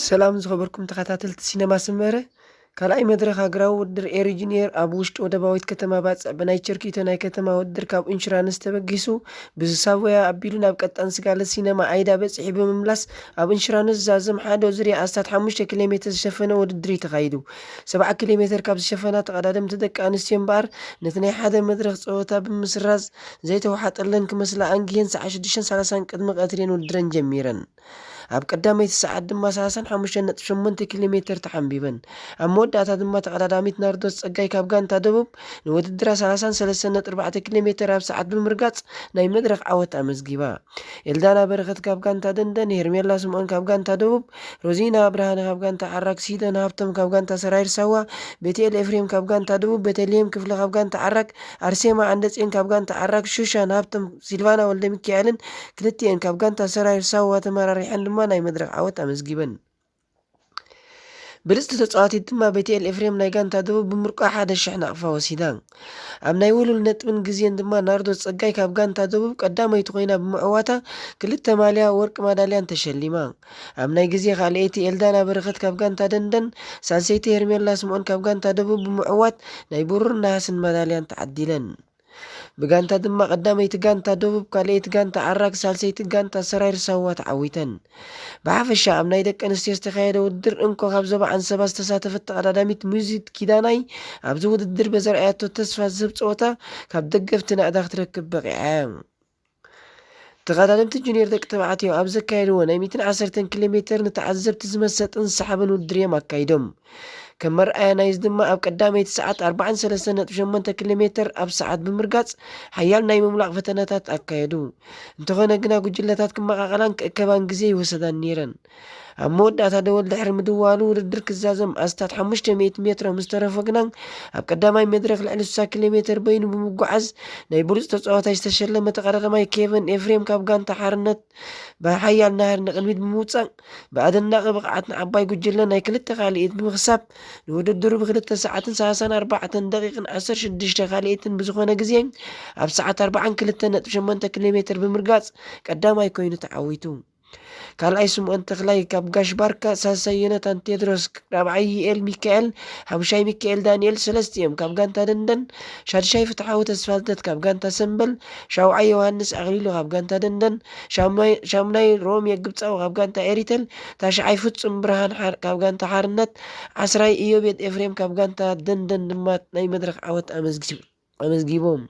ሰላም ዝኸበርኩም ተኸታተልቲ ሲነማ ሰመረ። ካልኣይ መድረኽ ሃገራዊ ውድድር ኤሪ ጁኒየር ኣብ ውሽጢ ወደባዊት ከተማ ባጽዕ ብናይ ቸርኪቶ ናይ ከተማ ውድድር ካብ ኢንሹራንስ ተበጊሱ ብሳቮያ ኣቢሉ ናብ ቀጣን ስጋለት ሲነማ ኣይዳ በጺሑ ብምምላስ ኣብ ኢንሹራንስ ዛዘም ሓደ ዙርያ ኣስታት ሓሙሽተ ኪሎ ሜትር ዝሸፈነ ውድድር እዩ ተኻይዱ። ሰብዓ ኪሎ ሜትር ካብ ዝሸፈና ተቐዳደምቲ ደቂ ኣንስትዮ እምበኣር ነቲ ናይ ሓደ መድረኽ ጸወታ ብምስራዝ ዘይተዋሓጠለን ክመስላ ኣንጊየን ሰዓት ሽዱሽተ ሰላሳን ቅድሚ ቀትሪ እየን ውድድረን ጀሚረን። ኣብ ቀዳመይቲ ሰዓት ድማ ሰላሳን ሓሙሽተን ነጥቢ ሸሞንተ ኪሎ ሜተር ተሓንቢበን። ኣብ መወዳእታ ድማ ተቐዳዳሚት ናርዶስ ጸጋይ ካብ ጋንታ ደቡብ ንውድድራ ሰላሳን ሰለስተን ነጥቢ ኣርባዕተ ኪሎ ሜተር ኣብ ሰዓት ብምርጋጽ ናይ መድረኽ ዓወት ኣመዝጊባ። ኤልዳና በረኸት ካብ ጋንታ ደንደን፣ ሄርሜላ ስምኦን ካብ ጋንታ ደቡብ፣ ሮዚና ብርሃነ ካብ ጋንታ ዓራግ፣ ሲደን ሃብቶም ካብ ጋንታ ሰራይር ሳዋ፣ ቤትኤል ኤፍሬም ካብ ጋንታ ደቡብ፣ ቤተልሔም ክፍለ ካብ ጋንታ ዓራግ፣ ኣርሴማ ዓንደጽዮን ካብ ጋንታ ዓራግ፣ ሹሻን ሃብቶም፣ ሲልቫና ወልደሚካኤልን ክልቲኤን ካብ ጋንታ ሰራዊት ሳዋ ተመራሪሐን ድማ ናይ መድረኽ ዓወት ኣመዝጊበን። ብልጽቲ ተጻዋቲት ድማ ቤትኤል ኤፍሬም ናይ ጋንታ ደቡብ ብምርቋ ሓደ ሽሕ ናቕፋ ወሲዳ። ኣብ ናይ ውሉል ነጥብን ግዜን ድማ ናርዶስ ጸጋይ ካብ ጋንታ ደቡብ ቀዳመይቲ ኮይና ብምዕዋታ ክልተ ማልያ ወርቂ ማዳልያን ተሸሊማ። ኣብ ናይ ግዜ ካልኣይቲ ኤልዳና በረኸት ካብ ጋንታ ደንደን፣ ሳልሰይቲ ሄርሜላ ስምኦን ካብ ጋንታ ደቡብ ብምዕዋት ናይ ብሩር ነሃስን ማዳልያን ተዓዲለን። ብጋንታ ድማ ቀዳመይቲ ጋንታ ደቡብ፣ ካልኣይቲ ጋንታ ዓራግ፣ ሳልሰይቲ ጋንታ ሰራይር ሳዋ ተዓዊተን። ብሓፈሻ ኣብ ናይ ደቂ ኣንስትዮ ዝተኻየደ ውድድር እንኮ ካብ ዞባ ዓንሰባ ዝተሳተፈት ተቐዳዳሚት ሙዚት ኪዳናይ ኣብዚ ውድድር በዘርኣያቶ ተስፋ ዝህብ ጸወታ ካብ ደገፍቲ ናእዳ ክትረክብ በቒዓ እያ። ተቐዳደምቲ ጁኒየር ደቂ ተባዕትዮ ኣብ ዘካየድዎ ናይ ሚእትን ዓሰርተን ኪሎ ሜተር ንተዓዘብቲ ዝመሰጥን ሰሓብን ውድድር እዮም ኣካይዶም። ከም መርኣያ ናይዚ ድማ ኣብ ቀዳመይቲ ሰዓት ኣርባዓን ሰለስተን ነጥቢ ሸሞንተ ኪሎ ሜተር ኣብ ሰዓት ብምርጋጽ ሓያል ናይ ምምላቕ ፈተነታት ኣካየዱ። እንተኾነ ግና ጉጅለታት ክመቓቐላን ክእከባን ግዜ ይወሰዳን ነይረን። ኣብ መወዳእታ ደወል ድሕሪ ምድዋሉ ውድድር ክዛዘም ኣስታት ሓሙሽተ ሚእቲ ሜትሮ ምስ ተረፎ ግና ኣብ ቀዳማይ መድረኽ ልዕሊ ስሳ ኪሎ ሜተር በይኑ ብምጉዓዝ ናይ ብሉጽ ተጻዋታይ ዝተሸለመ ተቐዳዳማይ ኬቨን ኤፍሬም ካብ ጋንታ ሓርነት ብሓያል ናህሪ ንቕድሚት ብምውጻእ ብኣደናቒ ብቕዓት ንዓባይ ጉጅለ ናይ ክልተ ካልኢት ብምኽሳብ ንውድድሩ ብክልተ ሰዓትን ሰላሳን ኣርባዕተን ደቂቕን ዓሰርተ ሽዱሽተ ካልኢትን ብዝኾነ ግዜ ኣብ ሰዓት ኣርባዓን ክልተን ነጥቢ ሸሞንተ ኪሎ ሜተር ብምርጋጽ ቀዳማይ ኮይኑ ተዓዊቱ። ካልኣይ ስምኦን ተኽላይ ካብ ጋሽ ባርካ፣ ሳልሳይ ዮናታን ቴድሮስ፣ ራብዓይ ይኤል ሚካኤል፣ ሓሙሻይ ሚካኤል ዳንኤል፣ ሰለስቲኦም ካብ ጋንታ ደንደን፣ ሻድሻይ ፍትሓዊ ተስፋልደት ካብ ጋንታ ሰምበል፣ ሻውዓይ ዮሃንስ ኣኽሊሉ ካብ ጋንታ ደንደን፣ ሻሙናይ ሻሙናይ ሮሜ ግብጻዊ ካብ ጋንታ ኤሪተል፣ ታሽዓይ ፍጹም ብርሃን ሓር- ካብ ጋንታ ሓርነት፣ ዓስራይ ኢዮቤድ ኤፍሬም ካብ ጋንታ ደንደን ድማ ናይ መድረኽ ዓወት ኣመዝጊ- ኣመዝጊቦም።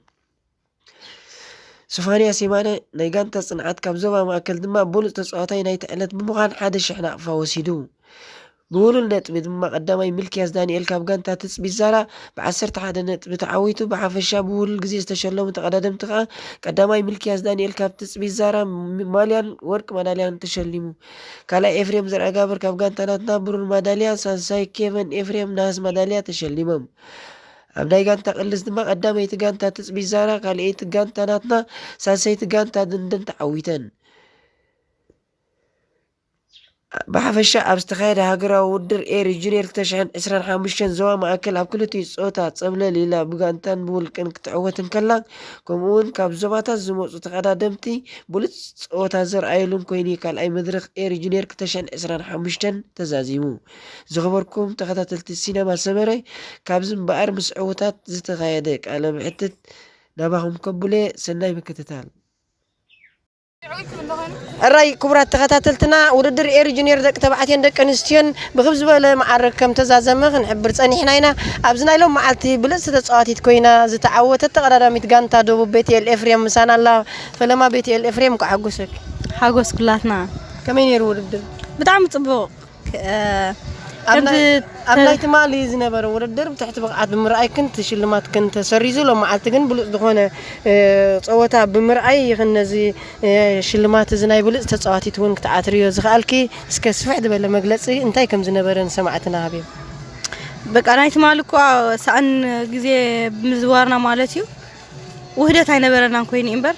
ሶፋንያስ የማነ ናይ ጋንታ ጽንዓት ካብ ዞባ ማእከል ድማ ብሉጽ ተጻዋታይ ናይቲ ዕለት ብምዃን ሓደ ሽሕ ናቕፋ ወሲዱ። ብውሉል ነጥቢ ድማ ቀዳማይ ሚልክያስ ዳንኤል ካብ ጋንታ ትጽቢት ዛራ ብዓሰርተ ሓደ ነጥቢ ተዓዊቱ። ብሓፈሻ ብውሉል ግዜ ዝተሸለሙ ተቐዳደምቲ ከኣ ቀዳማይ ሚልክያስ ዳንኤል ካብ ትጽቢት ዛራ ም- ማልያን ወርቂ ማዳልያን ተሸሊሙ። ካልኣይ ኤፍሬም ዘርኣጋብር ካብ ጋንታ ናትና ብሩር ማዳልያ፣ ሳልሳይ ኬቨን ኤፍሬም ነሃስ ማዳልያ ተሸሊሞም። ኣብ ናይ ጋንታ ቅልስ ድማ ቀዳመይቲ ጋንታ ትጽቢት ዛራ፣ ካልኣይቲ ጋንታ ናትና፣ ሳልሰይቲ ጋንታ ደንደን ተዓዊተን። ብሓፈሻ ኣብ ዝተኻየደ ሃገራዊ ውድድር ኤሪ ጁኒየር ክልተ ሽሕን ዕስራን ሓሙሽተን ዞባ ማእከል ኣብ ክልቲኡ ጾታ ጸብለል ኢላ ብጋንታን ብውልቅን ክትዕወት እንከላ፣ ከምኡ'ውን ካብ ዞባታት ዝመጹ ተቐዳደምቲ ብሉጽ ጸወታ ዘርኣየሉን ኮይኑ ካልኣይ መድረኽ ኤሪ ጁኒየር ክልተ ሽሕን ዕስራን ሓሙሽተን ተዛዚሙ። ዝኸበርኩም ተኸታተልቲ ሲነማ ሰመረ፣ ካብዚ እምበኣር ምስ ዕዉታት ዝተኻየደ ቃለ ምሕትት ናባኹም ከብሎ እየ። ሰናይ ምክትታል። ሕራይ ክቡራት ተኸታተልትና፣ ውድድር ኤሪ ጁኒየር ደቂ ተባዕትዮን ደቂ ኣንስትዮን ብኽብ ዝበለ መዓርግ ከም ተዛዘመ ክንሕብር ጸኒሕና ኢና። ኣብዚ ናይ ሎም መዓልቲ ብልጽቲ ተጻዋቲት ኮይና ዝተዓወተት ተቐዳዳሚት ጋንታ ደቡብ ቤትኤል ኤፍሬም ምሳና ኣላ። ፈለማ ቤትኤል ኤፍሬም፣ እንኳዕ ሓጎሰኪ። ሓጎስ ኩላትና። ከመይ ነይሩ ውድድር? ብጣዕሚ ጽቡቕ። እ፣ ኣብ ከምዚ ናይ- ኣብ ተ- ናይ ትማሊ ዝነበረ ውድድር ብትሕቲ ብቕዓት ብምርኣይክን እቲ ሽልማትክን ተሰሪዙ፣ ሎም መዓልቲ ግን ብሉጽ ዝኾነ፣ እ፣ ጸወታ ብምርኣይ ይኽን ነዚ፣ እ፣ ሽልማት እዚ ናይ ብሉጽ ተጻዋቲት እውን ክትኣትርዮ ዝኸኣልኪ፣ እስከ ስፍሕ ዝበለ መግለጺ እንታይ ከም ዝነበረ ንሰማዕትና ሃብዮም። በቃ ናይ ትማሊ እኳ ሰኣን ግዜ ብምዝዋርና ማለት እዩ። ውህደት ኣይነበረናን ኮይኑ እምበር፣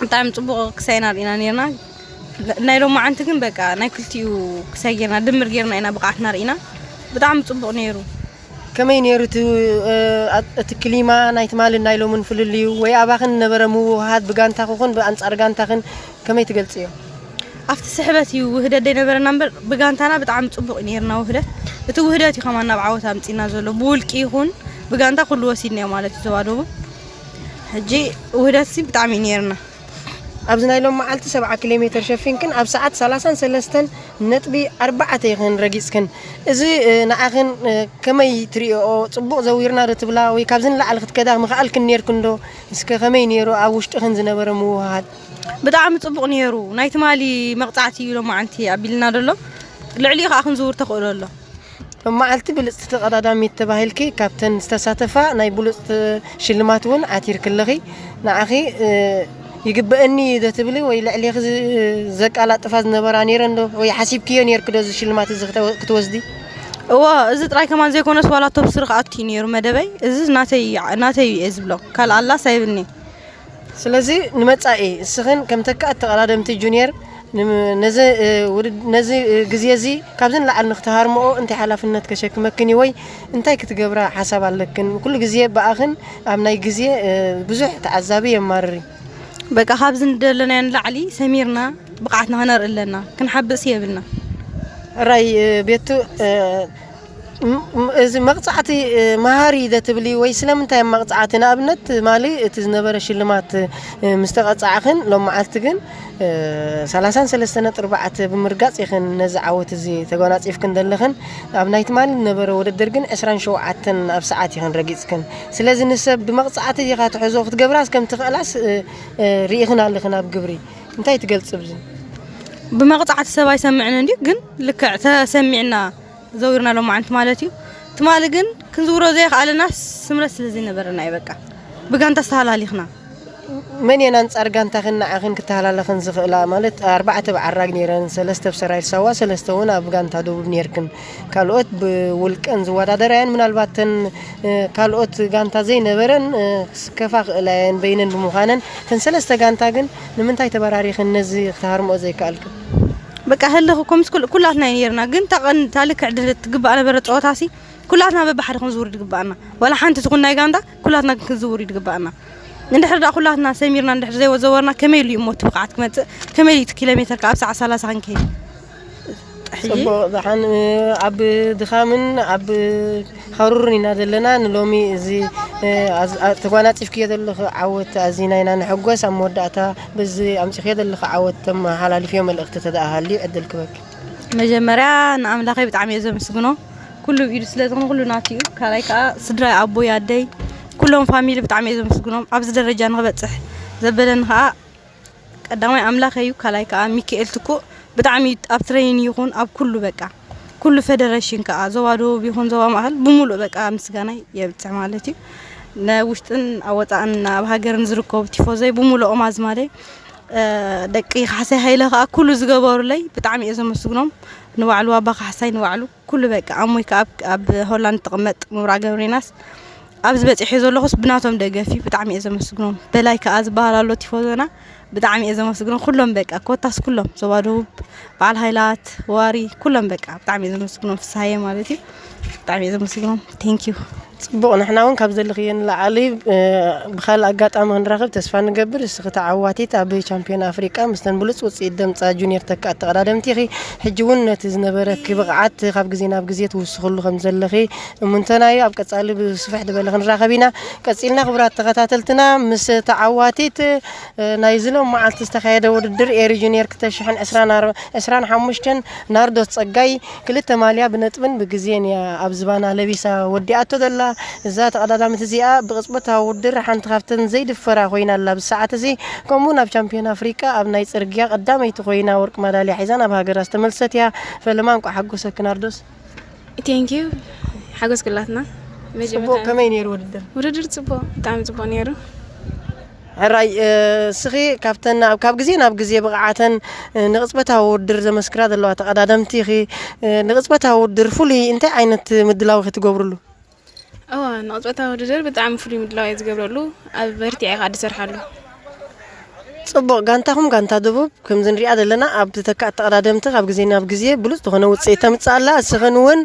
ብጣዕሚ ጽቡቕ ክሳይና ርኢና ኔርና። ናይ ሎማዓንቲ ግን በቃ ናይ ክልቲኡ ክሳይ ጌርና፣ ድምር ጌርና ኢና ብቕዓትና ርኢና። ብጣዕሚ ጽቡቕ ነይሩ። ከመይ ነይሩ እቲ፣ እ፣ ኣ-፣ እቲ ክሊማ ናይ ትማልን ናይ ሎምን ፍልልዩ? ወይ ኣባኽን ነበረ ምውህሃድ ብጋንታኽን ብኣንጻር ጋንታኽን ከመይ ትገልጽዮ? ኣብቲ ስሕበት እዩ ውህደት ዘይነበረና እምበር፣ ብጋንታና ብጣዕሚ ጽቡቕ እዩ ነይርና ውህደት። እቲ ውህደት እዩ ከማን ናብ ዓወት ኣምጺና ዘሎ። ብውልቂ ይኹን ብጋንታ ኩሉ ወሲድናዮ ማለት እዩ ዞባ ደቡብ። ሕጂ ውህደት ሲ ብጣዕሚ እዩ ነይርና። ኣብዚ ናይ ሎም መዓልቲ ሰብዓ ኪሎ ሜትር ሸፊንክን ኣብ ሰዓት ሰላሳን ሰለስተን ነጥቢ ኣርባዕተ ኢኽን ረጊጽክን። እዚ፣ እ፣ ንዓኽን፣ እ፣ ከመይ ትርእኦ? ጽቡቕ ዘዊርና ዶ ትብላ? ወይ ካብዚ ንላዕሊ ክትከዳ ምኽኣልክን ነይርክን ዶ? እስከ ከመይ ነይሩ ኣብ ውሽጥኽን ዝነበረ ምውህሃድ? ብጣዕሚ ጽቡቕ ነይሩ። ናይ ትማሊ መቕጻዕቲ እዩ ሎማዓንቲ ኣቢልና ደሎ። ልዕሊኡ ከኣ ክንዝውር ተኽእሎ ኣሎ። ሎም መዓልቲ ብልጽቲ ተቐዳዳሚት ተባሂልኪ ካብተን ዝተሳተፋ ናይ ብሉጽቲ ሽልማት እውን ዓቲርኪ ኣለኺ። ንዓኺ፣ እ፣ ይግበአኒ ዶ ትብሊ ወይ ልዕሌኺ ዝ-፣ ዘቃላጥፋ ዝነበራ ነይረን ዶ? ወይ ሓሲብክዮ ነይርኪ ዶ እዚ ሽልማት እዚ ክተ-፣ ክትወስዲ? እወ፣ እዚ ጥራይ ከማን ዘይኮነስ ዋላ ቶፕ ስሪ ክኣቱ እዩ ነይሩ መደበይ። እዚ ናተይ፣ ናተይ እዩ እየ ዝብሎ። ካልእ ኣላስ ኣይብልኒ። ስለዚ ንመጻኢ እስኽን ከም ተካእቲ ተቐዳደምቲ ጁኒየር ንም-፣ ነዚ፣ እ፣ ውድድ-፣ ነዚ፣ እ፣ ግዜ እዚ ካብዚ ንላዕሊ ንክትሃርምኦ እንታይ ሓላፍነት ከሸክመክን እዩ ወይ እንታይ ክትገብራ ሓሳብ ኣለክን? ኩሉ ግዜ ብኣኽን ኣብ ናይ ግዜ፣ እ፣ ብዙሕ ተዓዛቢ የማርር እዩ። በቃ ካብዚ ንደለናዮ ንላዕሊ ሰሚርና ብቕዓትና ከነርኢ ኣለና። ክንሓብእሲ የብልና። ራይ፣ እ፣ ቤቱ፣ እ፣ ም-፣ ም-፣ እዚ መቕጻዕቲ፣ እ፣ መሃሪ ዶ ትብሊ ወይ ስለምንታይ መቕጻዕቲ? ንኣብነት ትማሊ እቲ ዝነበረ ሽልማት፣ እ፣ ምስ ተቐጻዕኽን ሎም መዓልቲ ግን፣ እ፣ ሰላሳን ሰለስተ ነጥቢ ኣርባዕተ ብምርጋጽ ኢኽን ነዚ ዓወት እዚ ተጎናጺፍክን ዘለኽን። ኣብ ናይ ትማሊ ዝነበረ ውድድር ግን ዕስራን ሸውዓተን ኣብ ሰዓት ኢኽን ረጊጽክን። ስለዚ ንሰብ ብመቕጻዕቲ ዲኻ ትሕዞ ክትገብራስ ከም ትኽእላስ፣ እ፣ እ፣ ርኢኽን ኣለኽን ኣብ ግብሪ። እንታይ ትገልጽ ብዚ? ብመቕጻዕቲ ሰብ ኣይሰምዕን እንድዩ፣ ግን ልክዕ ተሰሚዕና ዘዊርና ሎማዓንቲ ማለት እዩ። ትማሊ ግን ክንዝውሮ ዘይከኣለና ስምረት ስለ ዘይነበረና እዩ። በቃ ብጋንታ ዝተሃላሊኽና። መን እየን ኣንጻር ጋንታኽን ንዓኽን ክተሃላለኽን ዝኽእላ? ማለት ኣርባዕተ ብዓራግ ነይረን፣ ሰለስተ ብሰራይል ሳዋ፣ ሰለስተ እውን ኣብ ጋንታ ደቡብ ነይርክን። ካልኦት ብውልቀን ዝወዳደራ እየን። ምናልባት ተን፣ እ፣ ካልኦት ጋንታ ዘይነበረን፣ እ፣ ክስከፋ ክእላ እየን በይነን ብምዃነን። ተን ሰለስተ ጋንታ ግን ንምንታይ ተበራሪኽን ነዚ ክትሃርምኦ ዘይከኣልክን? በቃ ህልኽ እኮ ምስ ኩል-፣ ኩላትና እዩ ነይርና፣ ግን እታ ቀን-፣ እታ ልክዕ ድ-፣ ትግባእ ነበረ ጸወታሲ ኩላትና በብሓደ ክንዝውር ድግባኣና። ዋላ ሓንቲ ትኹን ናይ ጋንታ ኩላትና ክንዝውር እዩ ድግባኣና። እንድሕር ደኣ ኩላትና ሰሚርና እንድሕር ዘይወዘወርና ከመይ ኢሉ እዩ እሞ እቲ ብቕዓት ክመጽእ? ከመይ ኢሉ እቲ ኪሎ ሜተር ከኣ ኣብ ሰዓት ሰላሳ ክንከይድ? ሕጂ ጽቡቕ ደሓን፣ እ፣ ኣብ ድኻምን ኣብ ሃሩርን ኢና ዘለና። ንሎሚ እዚ፣ እ፣ ኣዝ-፣ ኣ-፣ ተጓናጺፍክዮ ዘለኺ ዓወት ኣዚና ኢና ንሕጎስ። ኣብ መወዳእታ በዚ ኣምጺኽዮ ዘለኺ ዓወት ተመሓላልፍዮ መልእኽቲ ተደኣ ሃልዩ ዕድል ክበኪ። መጀመርያ ንኣምላኸይ ብጣዕሚ እየ ዘመስግኖ። ኩሉ ኢዱ ስለ ዝኾነ ኩሉ ናቱ እዩ። ካልኣይ ከኣ ስድራይ፣ ኣቦይ፣ ኣደይ፣ ኩሎም ፋሚሊ ብጣዕሚ እየ ዘመስግኖም። ኣብዚ ደረጃ ንኽበጽሕ ዘበለኒ ከኣ ቀዳማይ ኣምላኸይ እዩ። ካልኣይ ከኣ ሚካኤል ትኩእ ብጣዕሚ ኣብ ትሬኒን ይኹን ኣብ ኩሉ በቃ ኩሉ ፌደሬሽን ከኣ ዞባ ደቡብ ይኹን ዞባ ማእከል ብምሉእ በቃ ምስጋናይ የብጽሕ ማለት እዩ። ንውሽጥን ኣብ ወጻእን ኣብ ሃገርን ዝርከቡ ቲፎዘይ ብምሉኦም ኣዝማደይ፣ እ፣ ደቂ ካሕሳይ ሃይለ ከኣ ኩሉ ዝገበሩለይ ብጣዕሚ እየ ዘመስግኖም። ንባዕሉ ኣባ ካሕሳይ ንባዕሉ ኩሉ በቃ ኣሞይ ከኣ ኣብ፣ ኣብ ሆላንድ ትቕመጥ ምብራቕ ገብሬናስ ኣብዚ በጺሐ ዘለኹስ ብናቶም ደገፍ እዩ። ብጣዕሚ እየ ዘመስግኖም። በላይ ከኣ ዝበሃል ኣሎ ቲፎዞና፣ ብጣዕሚ እየ ዘመስግኖም ኩሎም በቃ ኮታስ ኩሎም ዞባ ደቡብ፣ በዓል ሃይላት፣ ዋሪ ኩሎም በቃ ብጣዕሚ እየ ዘመስግኖም። ፍስሃየ ማለት እዩ። ብጣዕሚ እየ ዘመስግኖም። ቴንክ ዩ። ጽቡቕ፣ ንሕና እውን ካብ ዘለኽዮ ንላዕሊ፣ እ፣ ብኻልእ ኣጋጣሚ ክንራኸብ ተስፋ ንገብር። እስኺ ተዓዋቲት ኣብ ቻምፒዮን ኣፍሪቃ ምስተን ብሉጽ ውጽኢት ደምጻ ጁኒየር ተካእቲ ተቐዳደምቲ ኢኺ። ሕጂ እውን ነቲ ዝነበረኪ ብቕዓት ካብ ግዜ ናብ ግዜ ትውስኽሉ ከም ዘለኺ እሙንተና እዩ። ኣብ ቀጻሊ ብስፍሕ ዝበለ ክንራኸብ ኢና። ቀጺልና ክቡራት ተኸታተልትና ምስ ተዓዋቲት፣ እ፣ ናይዚ ሎም መዓልቲ ዝተኻየደ ውድድር ኤሪ ጁኒየር ክልተ ሽሕን ዕስራን ኣር-፣ ዕስራን ሓሙሽተን ናርዶስ ጸጋይ ክልተ ማልያ ብነጥብን ብግዜን እያ ኣብ ዝባና ለቢሳ ወዲኣቶ ዘላ። እዛ ተቐዳዳሚት እዚኣ ብቕጽበታዊ ውድድር ሓንቲ ካብተን ዘይድፈራ ኮይና ኣላ። ብሰዓት እዚ ከምኡ ናብ ቻምፒዮን ኣፍሪቃ ኣብ ናይ ጽርግያ ቀዳመይቲ ኮይና ወርቂ ማዳልያ ሒዛ ናብ ሃገራ ዝተመልሰት እያ። ፈለማ እንቋዕ ሓጎሰኪ ናርዶስ። ቴንክ ዩ። ሓጎስ ኩላትና። ጽቡቕ፣ መጀመርታ ከመይ ነይሩ ውድድር? ውድድር ጽቡቕ፣ ብጣዕሚ ጽቡቕ ነይሩ። ሕራይ፣ እ፣ እስኺ ካብተን ኣብ፣ ካብ ግዜ ናብ ግዜ ብቕዓተን፣ እ፣ ንቕጽበታዊ ውድድር ዘመስክራ ዘለዋ ተቐዳደምቲ ኢኺ። እ፣ ንቕጽበታዊ ውድድር ፍሉይ እንታይ ዓይነት ምድላው ኢኺ ትገብርሉ? እዋ፣ ንቕጽበታዊ ውድድር ብጣዕሚ ፍሉይ ምድላው እየ ዝገብረሉ። ኣብ በርቲዐ ከኣ ዝሰርሓሉ። ጽቡቕ፣ ጋንታኹም ጋንታ ደቡብ ከምዚ ንሪኣ ዘለና ኣብ ተካእቲ ተቐዳደምቲ ካብ ግዜ ናብ ግዜ ብሉጽ ዝኾነ ውጽኢት ተምጽእ ኣላ። እስኽን እውን፣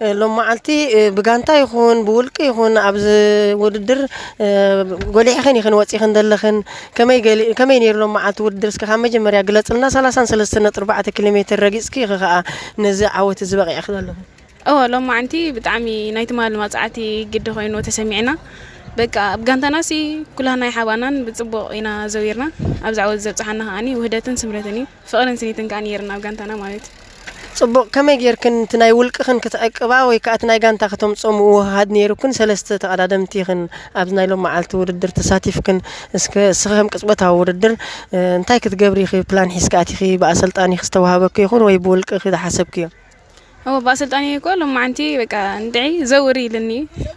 እ፣ ሎም መዓልቲ፣ እ፣ ብጋንታ ይኹን ብውልቂ ይኹን ኣብዚ ውድድር፣ እ፣ ጎሊሕኽን ኢኽን ወጺኽን ዘለኽን። ከመይ ገሊ-፣ ከመይ ነይሩ ሎም መዓልቲ ውድድር? እስከ ካብ መጀመርያ ግለጽልና። ሰላሳን ሰለስተን ነጥቢ ኣርባዕተ ኪሎ ሜትር ረጊጽኪ ኢኺ ኸኣ ነዚ ዓወት እዚ በቒዕኺ ዘለኺ። እወ፣ ሎማዓንቲ ብጣዕሚ ናይ ትማሊ መጽዓቲ ግዲ ኮይኑ ተሰሚዕና። በቃ፣ ኣብ ጋንታናሲ ኩላህናይ ሓባናን ብጽቡቕ ኢና ዘዊርና። ኣብዚ ዓወት ዘብጽሓና ከኣኒ ውህደትን ስምረትን እዩ። ፍቕርን ስኒትን ከኣ ነይርና ኣብ ጋንታና ማለት እዩ። ጽቡቕ፣ ከመይ ጌርክን እቲ ናይ ውልቅኽን ክትዕቅባ ወይ ከኣ እቲ ናይ ጋንታ ከተምጽኦ ምውህሃድ ነይሩክን? ሰለስተ ተቐዳደምቲ ኢኽን ኣብዚ ናይ ሎማዓልቲ ውድድር ተሳቲፍክን። እስከ እስኺ ከም ቅጽበታዊ ውድድር፣ እ፣ እንታይ ክትገብሪ ኢኺ ፕላን ሒዝኪ ኣቲኺ? ብኣሰልጣኒኺ ዝተዋህበኪ ይኹን ወይ ብውልቅኺ ዝሓሰብክዮ? እወ፣ ብኣሰልጣኒ እኮ ሎማዓንቲ በቃ እንድዒ ዘውሪ ኢልኒ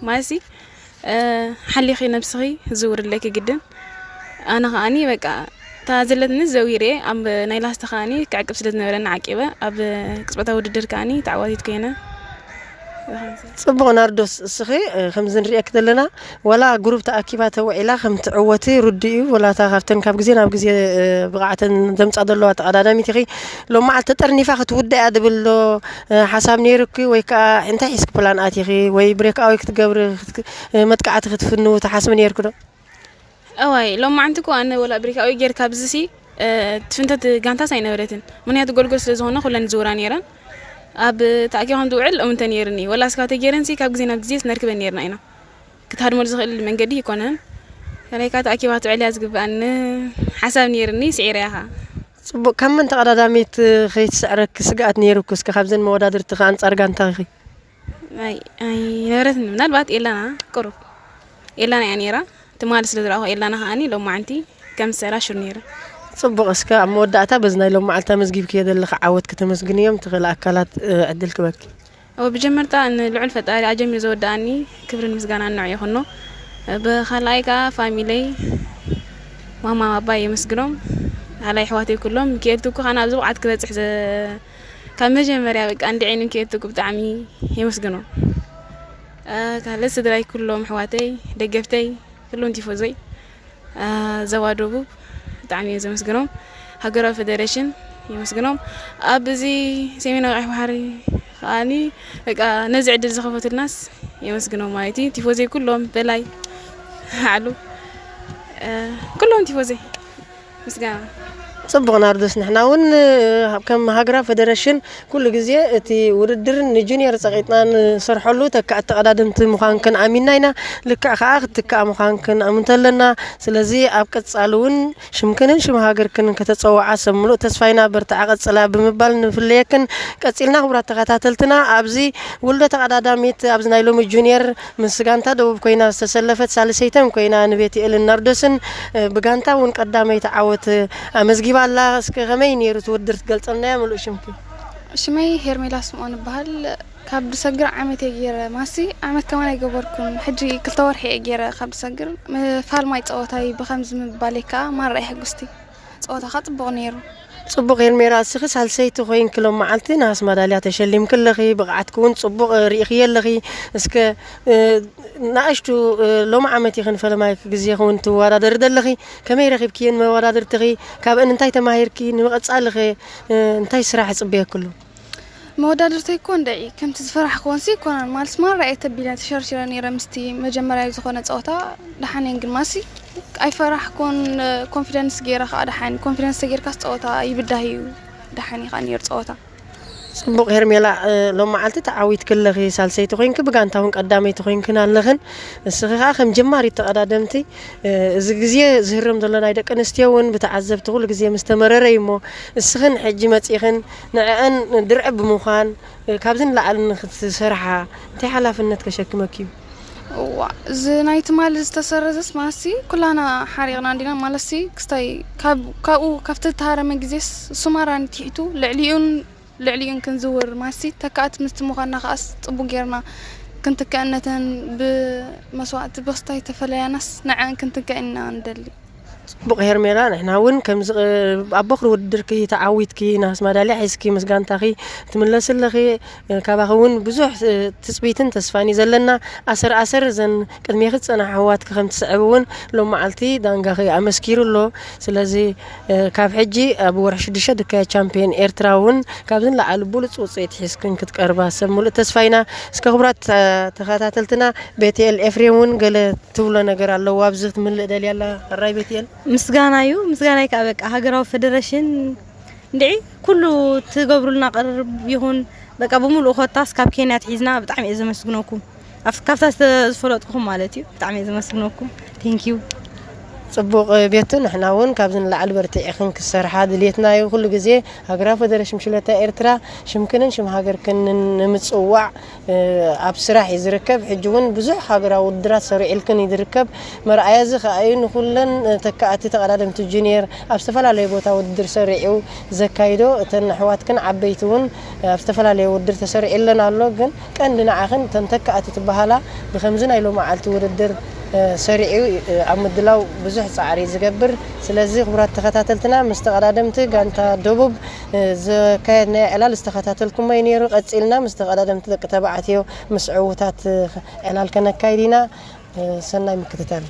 ማለትሲ፣ እ፣ ሓሊኺ ነብስኺ ዝውርለኪ ግድን። ኣነ ከኣኒ በቃ እታ ዘለትኒ ዘዊረ ኣብ ናይ ላስታ ከኣኒ ክዕቅብ ስለ ዝነበረኒ ዓቂበ ኣብ ቅጽበታዊ ውድድር ከኣኒ ተዓዋቲት ኮይነ። ጽቡቕ ናርዶስ፣ እስኺ፣ እ፣ ከምዚ ንሪኤኪ ዘለና ዋላ ግሩፕ ተኣኪባ ተውዒላ ከም ትዕወቲ ርዱእ እዩ። ዋላ እታ ካብተን ካብ ግዜ ናብ ግዜ፣ እ፣ ብቕዓተን ዘምጻ ዘለዋ ተቐዳዳሚት ኢኺ። ሎማዓልቲ ተጠርኒፋ ክትውዳእ እያ ዝብል ዶ፣ እ፣ ሓሳብ ነይሩኪ ወይ ከኣ እንታይ ሒዝኪ ፕላን ኣቲኺ ወይ ብሬክኣወይ ክትገብሪ፣ ክትክ-፣ እ፣ መጥቃዕቲ ክትፍንዊ ትሓስቢ ነይርኪ ዶ? እዋይ፣ ሎማዓንቲ እኮ ኣነ ወላ ብሬክኣወይ ጌርካ ብዝሲ፣ እ፣ ትፍንተት ጋንታስ ኣይነበረትን። ምኽንያቱ ጎልጎል ስለ ዝኾነ ኩለን ዝዝውራ ነይረን። ኣብ ተኣኪባ ከም ትውዕል እምንተ ነይርኒ። ወላ እስካ ተጌረንሲ ካብ ግዜ ናብ ግዜ ነርክበን ነይርና ኢና። ክትሃድመሉ ዝኽእል መንገዲ ኣይኮነን። ከመይ ከኣ ተኣኪባ ክትውዕል እያ ዝግብኣኒ ሓሳብ ነይርኒ፣ ስዒረያ ኸኣ። ጽቡቕ። ካብ መን ተቐዳዳሚት ከይትስዕረኪ ስግኣት ነይሩኪ? እስከ ካብዘን መወዳድርትኺ ኣንጻር ጋንታኺ? ኣይ፣ ኣይነበረትን። ምናልባት ኤላና ቅሩብ። ኤላና እያ ነይራ። ትማሊ ስለ ዝረኣኹ ኤላና ከኣኒ ሎማዓንቲ ከም ዝስዕራ ሹር ነይረ። ጽቡቕ። እስከ ኣብ መወዳእታ በዚ ናይ ሎማዓልቲ ኣመዝጊብክዮ ዘለኺ ዓወት ከተመስግንዮም ትኽእሊ ኣካላት፣ እ፣ ዕድል ክበኪ። እወ፣ ብጀመርታ ንልዑል ፈጣሪ ኣጀሚሩ ዘወደኣኒ ክብርን ምስጋናን ንዑ ይኹኖ። ብኻልኣይ ከኣ ፋሚለይ፣ ማማ ባባይ የመስግኖም። ካልኣይ ኣሕዋተይ ኩሎም፣ ሚኪኤል ትኩ ኻና ኣብዚ ብቕዓት ክበጽሕ ዘ-፣ ካብ መጀመርያ በቃ እንድዒ ንሚኪኤል ትኩ ብጣዕሚ የመስግኖ። እ፣ ካልእ ስድራይ ኩሎም፣ ኣሕዋተይ፣ ደገፍተይ፣ ኩሎም ቲፎዞይ። እ፣ ዞባ ደቡብ ብጣዕሚ እየ ዘመስግኖም። ሃገራዊ ፌደሬሽን የመስግኖም። ኣብ እዚ ሰሜናዊ ቀይሕ ባሕሪ ከኣኒ በቃ ነዚ ዕድል ዝኸፈቱልናስ የመስግኖም ማለት እዩ። ቲፎዘይ ኩሎም በላይ ዓሉ፣ እ፣ ኩሎም ቲፎዘይ ምስጋና። ጽቡቕ ናርዶስ፣ ንሕና እውን፣ እ፣ ከም ሃገራዊ ፌደሬሽን ኩሉ ግዜ እቲ ውድድር ንጁኒየር ጸቒጥና ንሰርሐሉ ተካእቲ ተቐዳደምቲ ምዃንክን ኣሚንና ኢና። ልክዕ ከኣ ክትካኣ ምዃንክን ኣምንቶ ኣለና። ስለዚ ኣብ ቀጻሊ እውን ሽምክንን ሽም ሃገርክን ከተጸውዓ ሰብ ምሉእ ተስፋ ኢና። በርትዓ ቀጽላ ብምባል ንፍለየክን። ቀጺልና ክቡራት ተኸታተልትና ኣብዚ ውልዶ ተቐዳዳሚት ኣብዚ ናይ ሎሚ ጁኒየር ምስ ጋንታ ደቡብ ኮይና ዝተሰለፈት ሳልሰይተን ኮይና ንቤትኤልን ናርዶስን፣ እ፣ ብጋንታ እውን ቀዳመይቲ ዓወት ኣመዝጊባ ኣላ። እስከ ከመይ ነይሩ እቲ ውድድር ትገልጸልናዮ ምሉእ ሽምኪ? ሽመይ ሄርሜላ ስምኦን እበሃል። ካብ ድሰግር ዓመት እየ ገይረ ማሲ፣ ዓመት ከማን ኣይገበርኩን። ሕጂ ክልተ ወርሒ እየ ገይረ ካብ ድሰግር። ምፋል ማይ ጸወታይ ብኸምዚ ምባለይ ከኣ ማራ እየ ሕጉስቲ። ጸወታኻ ጽቡቕ ነይሩ። ጽቡቕ ሄርሜላ፣ እስኺ ሳልሰይቲ ኮይንኪ ሎም መዓልቲ ነሃስ ማዳልያ ተሸሊምኪ ኣለኺ። ብቕዓትኪ እውን ጽቡቕ ርኢኽዮ ኣለኺ። እስከ፣ እ፣ ንኣሽቱ፣ እ፣ ሎም ዓመት ኢኺ ንፈለማይ ግዜኺ እውን ትወዳደሪ ዘለኺ። ከመይ ረኺብክየን መወዳድርትኺ? ካብአን እንታይ ተማሂርኪ? ንምቕጻልኸ፣ እ፣ እንታይ ስራሕ ይጽበየኪ ኣሎ? መወዳድርተይ እኮ እንድዒ ከምቲ ዝፈራሕክወንሲ ኣይኮነን። ማልስ ማራ እየ ተቢለ ተሸርሺረ ነይረ ምስቲ መጀመርያ ዝኾነ ጸወታ። ደሓን እየን ግን ማሲ ኣይፈራሕኩን፣ ኮንፊደንስ ገይረ ከኣ ደሓን። ኮንፊደንስ ተጌርካስ ጸወታ ይብዳህ እዩ። ደሓን እዩ ከኣ ነይሩ ጸወታ። ጽቡቕ ሄርሜላ፣ እ፣ ሎም መዓልቲ ተዓዊትኪ ኣለኺ። ሳልሰይቲ ኮይንኪ ብጋንታ እውን ቀዳመይቲ ኮይንክን ኣለኽን። እስኺ ከኣ ከም ጀማሪት ተቐዳደምቲ፣ እ፣ እዚ ግዜ ዝህረም ዘሎ ናይ ደቂ ኣንስትዮ እውን ብተዓዘብቲ ኩሉ ግዜ ምስ ተመረረ እዩ እሞ፣ እስኽን ሕጂ መጺኽን ንዕአን ድርዒ ብምዃን፣ እ፣ ካብዚ ንላዕሊ ንኽትሰርሓ እንታይ ሓላፍነት ከሸክመኪ እዩ? እዋ፣ እዚ ናይ ትማሊ ዝተሰረዘስ ማለትሲ ኩላና ሓሪቕና እንዲና። ማለትሲ ክስታይ ካብ፣ ካብኡ ካብቲ እተሃረመ ግዜስ እሱ ማራ ንትሒቱ ልዕሊኡን ልዕሊኡን ክንዝውር ማለትሲ ተካእቲ ምስቲ ምዃንና ከኣስ ጽቡቕ ጌርና ክንትክአን ነተን ብመስዋእቲ ብኽስታይ ተፈለያናስ ንዐን ክንትክአን ኢና ንደሊ። ጽቡቕ ሄርሜላ፣ ንሕና እውን ከምዚ ቕ-፣ ኣብ ቦኽሪ ውድድርኪ ተዓዊትኪ፣ ናስ ማዳልያ ሒዝኪ ምስ ጋንታኺ ትምለሲ ኣለኺ። ካባኺ እውን ብዙሕ፣ እ፣ ትጽቢትን ተስፋን እዩ ዘለና። ኣሰር ኣሰር እዘን ቅድሜኺ ዝጸንሓ ኣሕዋትኪ ከም ትስዕብ እውን ሎም መዓልቲ ዳንጋኺ ኣመስኪሩ ኣሎ። ስለዚ፣ እ፣ ካብ ሕጂ ኣብ ወርሒ ሽዱሽተ ድካየ ቻምፒዮን ኤርትራ እውን ካብዚ ንላዕሊ ብሉጽ ውጽኢት ሒዝክን ክትቀርባ ሰብ ሙሉእ ተስፋ ኢና። እስከ ክቡራት፣ እ፣ ተኸታተልትና፣ ቤትኤል ኤፍሬም እውን ገለ ትብሎ ነገር ኣለዎ። ኣብዚ ክትምልእ ደልያ ኣላ። ሕራይ ቤትኤል። ምስጋና እዩ። ምስጋናይ ከዓ በቃ ሃገራዊ ፌደሬሽን እንድዒ ኩሉ ትገብሩልና ቅርርብ ይኹን በቃ ብምሉእ ኮታስ ካብ ኬንያ ትሒዝና ብጣዕሚ እየ ዘመስግነኩም። ኣብ-፣ ካብታ ዝተ-፣ ዝፈለጥኩኹም ማለት እዩ። ብጣዕሚ እየ ዘመስግነኩም። ቴንክ ዩ። ጽቡቕ ቤቱ፣ ንሕና እውን ካብዚ ንላዕሊ በርቲዕኽን ክሰርሓ ድልየትና እዩ። ኩሉ ግዜ ሃገራዊ ፌደሬሽን ብሽክለታ ኤርትራ ሽምክንን ሽም ሃገርክንን ንምጽዋዕ እ፣ ኣብ ስራሕ እዩ ዝርከብ። ሕጂ እውን ብዙሕ ሃገራዊ ውድድራት ሰሪዕልክን እዩ ዝርከብ። መርኣያ እዚ ከኣ እዩ ንኹለን፣ እ፣ ተካእቲ ተቐዳደምቲ ጁኒየር ኣብ ዝተፈላለየ ቦታ ውድድር ሰሪዑ ዘካይዶ፣ እተን ኣሕዋትክን ዓበይቲ እውን፣ እ፣ ኣብ ዝተፈላለየ ውድድር ተሰሪዕለን ኣሎ። ግን ቀንዲ ንዓኽን እተን ተካእቲ ትበሃላ ብከምዚ ናይ ሎማዓልቲ ውድድር፣ እ፣ ሰሪዑ፣ እ፣ ኣብ ምድላው ብዙሕ ጻዕሪ እዩ ዝገብር። ስለዚ ክቡራት ተኸታተልትና፣ ምስ ተቐዳደምቲ ጋንታ ደቡብ እ፣ ዘካየድናዮ ዕላል ዝተኸታተልኩሞ እዩ ነይሩ። ቀጺልና ምስ ተቐዳደምቲ ደቂ ተባዕትዮ ምስ ዕዉታት፣ እ፣ ዕላል ከነካይድ ኢና። እ፣ ሰናይ ምክትታል።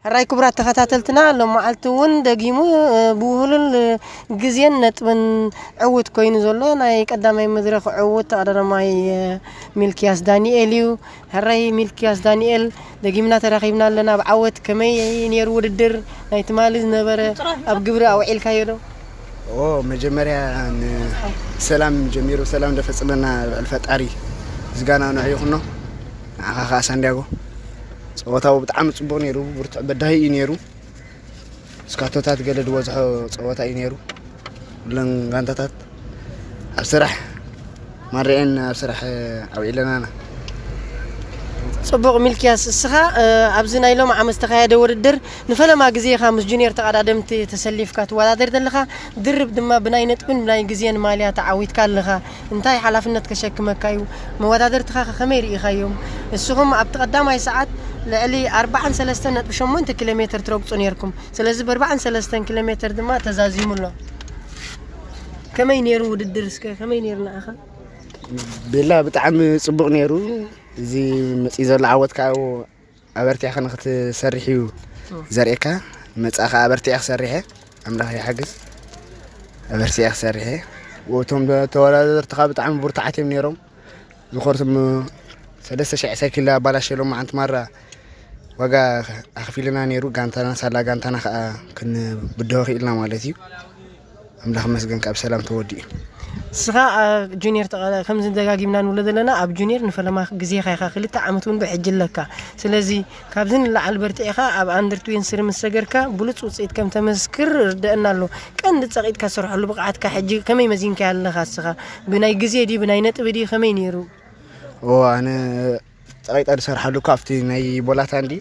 ሕራይ ክቡራት ተኸታተልትና፣ ሎም መዓልቲ እውን ደጊሙ፣ እ፣ ብውህሉል፣ እ፣ ግዜን ነጥብን ዕዉት ኮይኑ ዘሎ ናይ ቀዳማይ መድረኽ ዕዉት ተቐዳዳማይ፣ እ፣ ሚልክያስ ዳንኤል እዩ። ሕራይ ሚልክያስ ዳንኤል፣ ደጊምና ተራኺብና ኣለና። ኣብ ዓወት ከመይ ነይሩ ውድድር ናይ ትማሊ ዝነበረ? ኣብ ግብሪ ኣውዒልካዮ ዶ? ኦ፣ መጀመርያ ንሰላም ጀሚሩ ሰላም ደፈጽመና ልዕሊ ፈጣሪ ምስጋና ንዑ ይኹኖ። ንዓኻ ኸኣ ሳንዲያጎ፣ ጸወታው ብጣዕሚ ጽቡቕ ነይሩ፣ ብርቱዕ በዳሂ እዩ ነይሩ። ስካቶታት ገለ ዝበዝሖ ጸወታ እዩ ነይሩ። ኩለን ጋንታታት ኣብ ስራሕ ማርዕን ኣብ ስራሕ ኣውዒለናና። ጽቡቕ ሚልክያስ፣ እስኻ፣ እ፣ ኣብዚ ናይ ሎም ዓመት ዝተኻየደ ውድድር ንፈለማ ግዜ ኢኻ ምስ ጁኒየር ተቐዳደምቲ ተሰሊፍካ ትወዳደር ዘለኻ። ድርብ ድማ ብናይ ነጥብን ብናይ ግዜን ማልያ ተዓዊትካ ኣለኻ። እንታይ ሓላፍነት ከሸክመካ እዩ? መወዳደርትኻ ከ ከመይ ርኢኻዮም? እስኹም ኣብቲ ቀዳማይ ሰዓት ልዕሊ ኣርብዓን ሰለስተን ነጥቢ ሸሞንተ ኪሎ ሜትር ትረግጹ ነይርኩም። ስለዚ ብ ኣርብዓን ሰለስተን ኪሎ ሜትር ድማ ተዛዚሙ ኣሎ። ከመይ ነይሩ ውድድር እስከ? ከመይ ነይሩ ንዓኻ? ቤላ ብጣዕሚ ጽቡቕ ነይሩ። እዚ መጺእ ዘሎ ዓወት ከዓ ኣበርቲዕካ ንክትሰርሕ እዩ ዘርእየካ። መጻእ ከዓ ኣበርቲዐ ክሰርሕ እየ። ኣምላኽ ይሓግዝ። ኣበርቲዐ ክሰርሕ እየ። እቶም ተወዳደርቲ ከዓ ብጣዕሚ ብርቱዓት እዮም ነይሮም። ዝኾርትም ሰለስተ ሽሕ ሳይክል ኣባላሸሎም መዓንቲ ማራ ዋጋ ኣኽፊልና ነይሩ። ጋንታና ሳላ ጋንታና ከዓ ክንብድሆ ክኢልና ማለት እዩ። ኣምላኽ መስገን ካብ ሰላም ተወዲኡ። ንስኻ፣ አ፣ ጁኒየር ተቐ-፣ ከምዚ ደጋጊምና ንብሎ ዘለና፣ ኣብ ጁኒየር ንፈለማ ግዜኻ ኢኻ፣ ክልተ ዓመት እውን ብሕጂ ኣለካ። ስለዚ ካብዚ ንላዕሊ በርቲዕኻ ኣብ ኣንደር ትዌንቲ ስሪ ምስ ሰገርካ ብሉጽ ውጽኢት ከም ተመስክር ርደአና ኣሎ። ቀንዲ ጸቒጥካ ትሰርሐሉ ብቕዓትካ ሕጂ ከመይ መዚንካዮ ኣለኻ ንስኻ? ብናይ ግዜ ድዩ፣ ብናይ ነጥቢ ድዩ፣ ከመይ ነይሩ? ኦ፣ ኣነ ጸቒጠ ዝሰርሓሉ እኮ ኣብቲ ናይ ቦላታ እንዲ።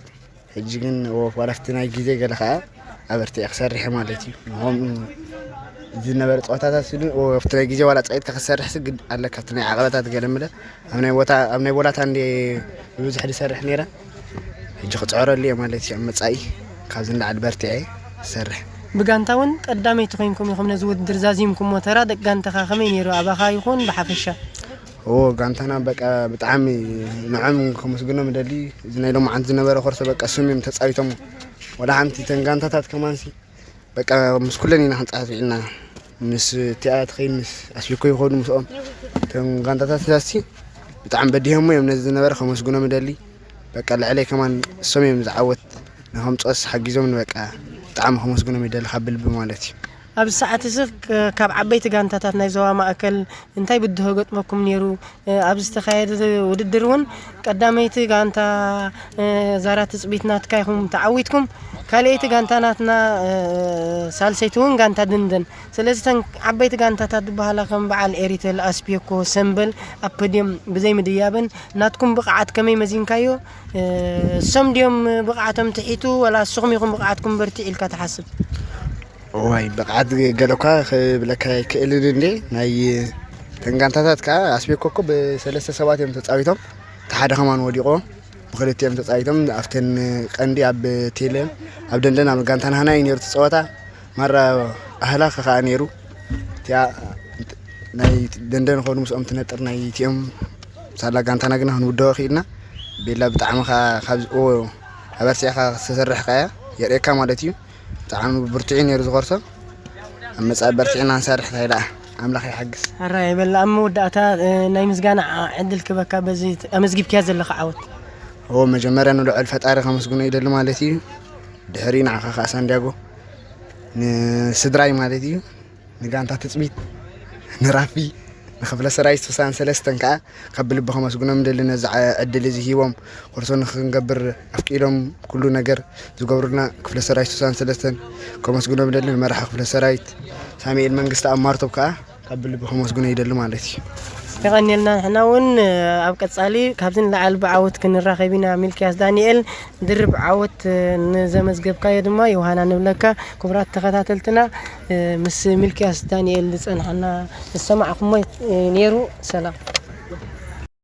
ሕጂ ግን ኦ፣ ዋላ ኣብቲ ናይ ግዜ ገለ ኸኣ ኣበርቲዐ ክሰርሕ ማለት እዩ። ንኸምኡ ዝነበረ ጸወታታት ስሉ፣ ኦ፣ ኣብቲ ናይ ግዜ ዋላ ጸቒጥካ ክትሰርሕሲ ግድ ኣለካ። ኣብቲ ናይ ዓቐበታት ገለ ምለ ኣብ ናይ ቦታ፣ ኣብ ናይ ቦላታ እንዲ ብብዝሒ ዝሰርሕ ነይረ። ሕጂ ክጽዕረሉ እየ ማለት እዩ። ኣብ መጻኢ ካብዚ ንላዕሊ በርቲዐ ክሰርሕ። ብጋንታ እውን ቀዳመይቲ ኮይንኩም ኢኹም ነዚ ውድድር ዛዚምኩሞ። ተራ ደቂ ጋንታኻ ከመይ ነይሩ? ኣባኻ ይኹን ብሓፈሻ? ኦ፣ ጋንታና በቃ ብጣዕሚ ንዖም ከመስግኖም እደሊ። እዚ ናይ ሎማዓንቲ ዝነበረ ኮርሶ በቃ ስም እዮም ተጻዊቶሞ። ወላ ሓንቲ እተን ጋንታታት ከማንሲ በቃ ምስ ኩለን ኢና ክንጻወት ውዒልና። ምስ ቲኣ ትኸይድ ምስ ኣስቢኮ ይኸዱ ምስኦም። እተን ጋንታታት ዛሲ ብጣዕሚ በዲሆሞ እዮም ነዚ ዝነበረ ከመስግኖም እደሊ። በቃ ልዕለይ ከማን እሶም እዮም ዝዓወት ንኸምጽኦስ ሓጊዞምኒ በቃ ብጣዕሚ ከመስግኖም ይደሊ ካብ ብልቢ ማለት እዩ። ኣብዚ ሰዓት እዚ ክ-፣ ካብ ዓበይቲ ጋንታታት ናይ ዞባ ማእከል እንታይ ብድሆ ገጥመኩም ነይሩ? እ፣ ኣብዚ ዝተኻየደ ውድድር እውን ቀዳመይቲ ጋንታ፣ እ፣ ዛራ ትጽቢት ናትካ ኢኹም ተዓዊትኩም። ካልኣይቲ ጋንታ ናትና፣ እ፣ ሳልሰይቲ እውን ጋንታ ድንደን። ስለዚ እተን ዓበይቲ ጋንታታት ዝበሃላ ከም በዓል ኤሪተል፣ ኣስቤኮ፣ ሰምበል ኣብ ፖድየም ብዘይ ምድያበን ናትኩም ብቕዓት ከመይ መዚንካዮ? እ፣ እሶም ድዮም ብቕዓቶም ትሒቱ ወላ እስኹም ኢኹም ብቕዓትኩም በርቲዑ ኢልካ ትሓስብ? እዋይ፣ ብቕዓት ገለ እኳ ክብለካ ኣይክእልን እንዴ። ናይ ተን ጋንታታት ከኣ ኣስቤኮ እኮ ብሰለስተ ሰባት እዮም ተጻዊቶም፣ እቲ ሓደ ከማን ወዲቑ፣ ብክልቲኦም ተጻዊቶም፣ ኣብተን ቀንዲ ኣብ ቴለ ኣብ ደንደን ኣብ ጋንታና ሃና እዩ ነይሩ እቲ ጸወታ። ማራ ኣህላ ከኸኣ ነይሩ። እቲኣ ናይ ደንደን ኾኑ ምስኦም ትነጥር ናይ እቲኦም ሳላ ጋንታና ግና ክንውደኦ ክኢልና። ቤላ ብጣዕሚ ኸዓ ካብዚ ኦ ኣበርቲዕኻ ዝተሰርሕ ከያ የርእየካ ማለት እዩ። ብጣዕሚ ብርቱዕ እዩ ነይሩ ዝኸርሶ። ኣብ መጻኢ በርቲዕና ንሰርሕ እንታይ ደኣ ኣምላኽ ይሓግዝ። ኣራ ይበል። ኣብ መወዳእታ ናይ ምስጋና ዕድል ክበካ በዚ ኣመዝጊብክያ ዘለኻ ዓወት። ኦ መጀመርያ ንልዑል ፈጣሪ ከመስግኖ ይደሊ ማለት እዩ። ድሕሪ ንዓኻ ከዓ ሳንዲያጎ ንስድራይ ማለት እዩ፣ ንጋንታ ትፅቢት፣ ንራፊ፣ ንክፍለ ሰራዊት ስሳን ሰለስተን ከዓ ካብ ብልቢ ከመስግኖም ደሊ ነዚ ዓ- ዕድል እዚ ሂቦም ኮርሶ ንክንገብር ኣፍቂዶም ኩሉ ነገር ዝገብሩልና ክፍለ ሰራዊት ስሳን ሰለስተን ከመስግኖም ደሊ ንመራሒ ክፍለ ሰራዊት ሳሙኤል መንግስቲ ኣብ ማርቶብ ከዓ ካብ ብልቢ ከመስግኖ ይደሊ ማለት እዩ። የቐንየልና። ንሕና እውን ኣብ ቀጻሊ ካብዚ ንላዕሊ ብዓወት ክንራኸብ ኢና። ሚልክያስ ዳንኤል፣ ድርብ ዓወት ንዘመዝገብካዮ ድማ ዮሃና ንብለካ። ክቡራት ተኸታተልትና፣ ምስ ሚልክያስ ዳንኤል ዝጸንሓና ዝሰማዕኩሞ ነይሩ። ሰላም።